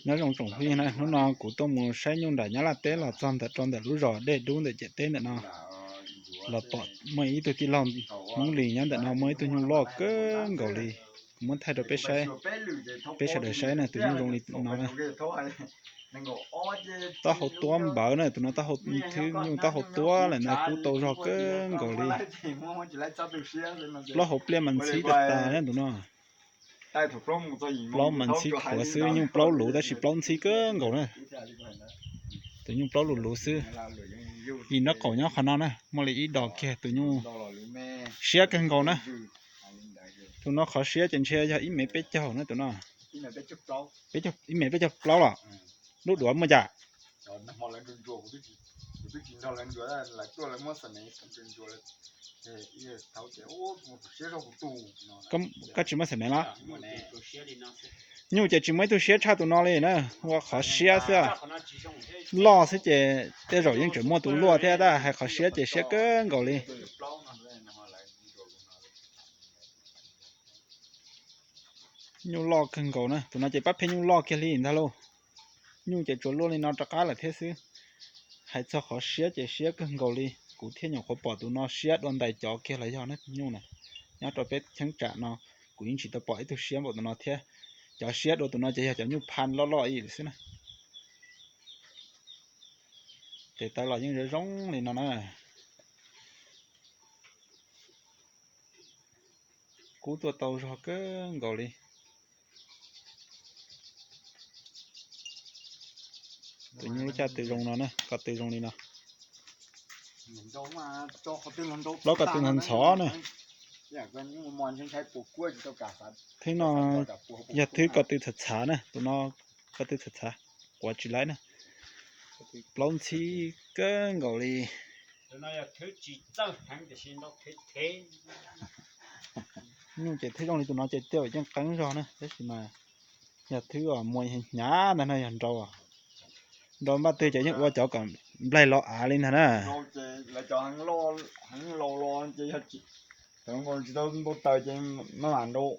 Nyob zoo tsoom phooj ywg na, hnub no kuv tuaj mus saib nyuj nram Nyab Laj teb los txog ntawm rau ntawm lub zos Dej Dub ntawm ciam teb ntawm no, los pom muaj ib tug tij laug Hmoob Lis nyob ntawm no muaj ib tug nyuj loj kawg nkaus li. Kuv muab thaij rau peb saib, peb sawv daws saib na, tus nyuj zoo li no na. Taub hau tuab npawv na, tus no taub hau, thwb nyuj taub hau tuab lawm na, kub tau zog kawg nkaus li. Plaub hau pliaj mas ntxhib tas tas na tus no. Plaub mas ntxhib qhuav xwb, nyuj plaub luv tab sis plaub ntxhib kawg nkaus na. Tus nyuj plaub luv luv xwb. Yim nraub qaum nyob qhov no na, muaj li ib dos kiag tus nyuj siab kawg nkaus na. Tus no qhov siab ces ntshe yog ib mev peb caug na tus no. Ib mev peb caug plaub los. Lub duav muaj cas? Koj tsis muaj xaim mev los? Nyuj ces tsis muaj ib tug siab tshaj tus no li na, ua qhov siab xwb. Loj xwb ces tej zaum yeej tseem muaj tus luaj thiab tab hais qhov siab ces siab kawg nkaus li. Nyuj loj kawg nkaus na, tus no ces pab pheej nyuj loj kiag li ntag lauj. Nyuj ces tsuas luaj li no rov qab lawm thiab xwb. Hais txog qhov siab ces siab kawg nkaus li, kuv thiaj nyuam qhuav pom tus no siab dua ntais cov kiag los yog na nyuj na. Nyob rau peb cheeb tsam no kuv yeej tsis tau pom ib tug siab npaum tus no thiab. Cov siab dua tus no ces yog cov nyuj phan loj loj ib yam xwb na. Tes taw los yeej zoo zoo li no na. Kub tuaj tau zog kawg nkaus li. Tus nyuj lub caj tw zoo no na, ko tw zoo li no. Plaub ko tw ntxhov ntxhov na. Thwb no yog thwb ko tw txhav txhav na, tus no ko tw txhav txhav, quav tsis laib na. Plaub ntxhib kawg nkaus li. Nyuj ces thwb zoo li tus no ces tej zaum yeej qeeb zog na, tab sis mas yog thwb muag hnyav ntag no yog nrau, nrau npaj twg ces yeej ua cov kom nplaig los av li ntag na. Tsis tau npau taws ces maj mam nrau.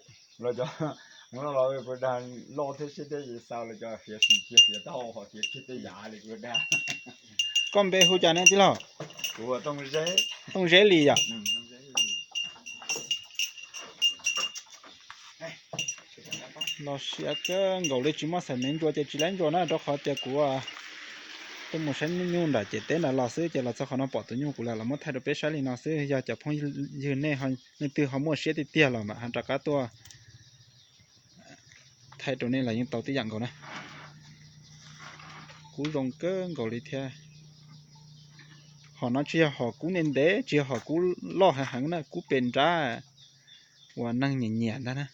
Los cov loj los kuv dag loj thiab siab thiab ces xav los cov fiav xim kiag fiav taub hau ho fiav kiag tej yav li kuv dag. Koj npe hu cas ne tij laug? Tooj Zeb li yom. Los siab kawg nkaus li, tsis muaj xaim mev ntsuas ces tsis laib ntsuas na, rau qhov tias kuv tuaj mus saib nyuj nram ciam teb nram los xwb ces los txog qhov no pom tus nyuj kuv lam los muab thaij rau peb saib li no xwb. Yog cov phooj ywg nej leej twg ho muaj siab tiag tiag los mam ho rov qab tuaj thaij rau nej los yeej tau tib yam nkaus na. Kub zoo kawg nkaus li thiab. Hom no tsis yog hom kub ntev ntev, tsis yog hom kub loj heev heev na, kub pes nrab uas neeg nyiam nyiam ntag na.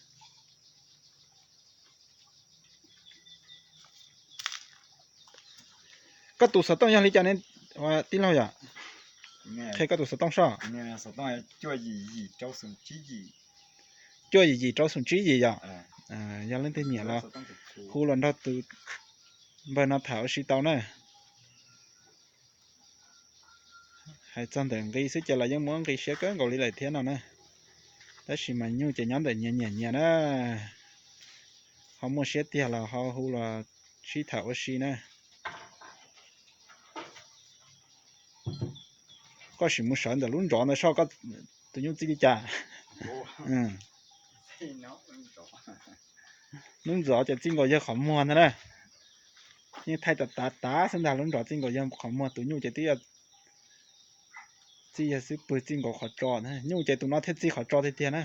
Koj tus xov tooj yog li cas ne tij laug yom? Qhia koj tus xov tooj soj. Cuaj yim yim rau xoom tsib yim yom. Yog leej twg nyiam los hu los nrog tus npawg no tham ua si tau na. Hais txog ntawm nqi xwb ces los yeej muab nqi siab kawg nkaus li lawm thiab no na. Tab sis mas nyuj ces nyob ntawm nyias nyiam nyias na. Ho muaj siab tiag los ho hu los sib tham ua si na. Koj sim mus sawv ntawm lub ntsov ntawd soj koj tus nyuj txij li cas. Lub ntsov ces txij nkaus yawg qhov muag ntag na. Yeej thaij tas tas tas xwb ntag, lub ntsov txij nkaus yawg qhov muag, tus nyuj ces twb yog txij yawg xub pwg txij nkaus qhov tso. Nyuj ces tus no thiaj txij qhov tso tiag tiag na.